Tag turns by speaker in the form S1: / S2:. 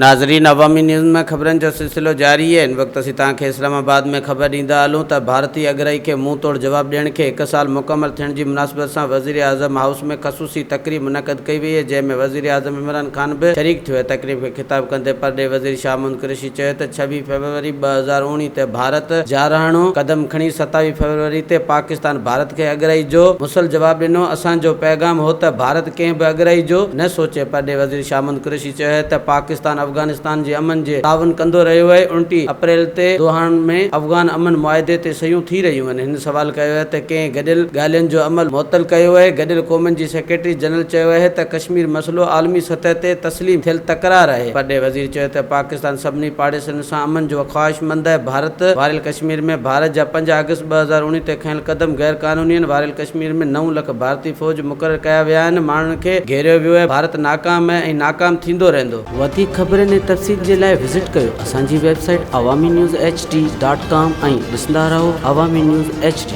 S1: ناظرين عوامي نيوز ۾ خبرن جو سلسلو جاري آهي ان وقت اسين توهان کي اسلام آباد ۾ خبر ڏيندا هلون ته ڀارتي اڳرائي کي منهن توڙ جواب ڏيڻ کي هڪ سال مڪمل ٿيڻ جي مناسبت سان وزيراعظم هائوس ۾ خصوصي تقريب منعقد ڪئي وئي آهي جنهن ۾ وزيراعظم عمران خان به شريڪ ٿيو آهي تقريب کي خطاب ڪندي پرڏيهي وزير شاهه محمود قريشي چيو ته 26 فيبروري 2019 تي ڀارت جارحاڻو قدم کڻي 27 فيبروري تي پاڪستان ڀارت کي اڳرائي جو مسل جواب ڏنو اسان جو پيغام هو ته ڀارت ڪنهن به اڳرائي جو نه سوچي پرڏيهي وزير شاهه محمود قريشي چيو ته پاڪستان افغانستان جي امن جي تعاون ڪندو رهيو آهي، 29 اپريل تي دوحان ۾ افغان امن معاهدي تي صحيحون ٿي رهيون آهن، هن سوال ڪيو آهي ته ڪنهن گڏيل ڳالهين جو عمل معطل ڪيو آهي، گڏيل قومن جي سيڪريٽري جنرل چيو آهي ته ڪشمير مسئلو عالمي سطح تي تسليم ٿيل تڪرار آهي. پرڏيهي وزير چيو ته پاڪستان سڀني پاڙيسرين سان امن جو خواهشمند آهي، ڀارت واريل ڪشمير ۾ ڀارت جا 5 آگسٽ 2019 تي کنيل قدم غير قانوني آهن، واريل ڪشمير ۾ نو لک ڀارتي فوج مقرر ڪيا ويا آهن، ماڻهن کي گهيريو ويو آهي، ڀارت ناڪام آهي ۽ ناڪام ٿيندو رهندو. وڌيڪ خبرن ۽ تفصيل جي لاء وزٽ ڪيو اسان جي website Awami news H D dot com ۽ ڏسندا رهو عوامي نيوز ايڇ ڊي.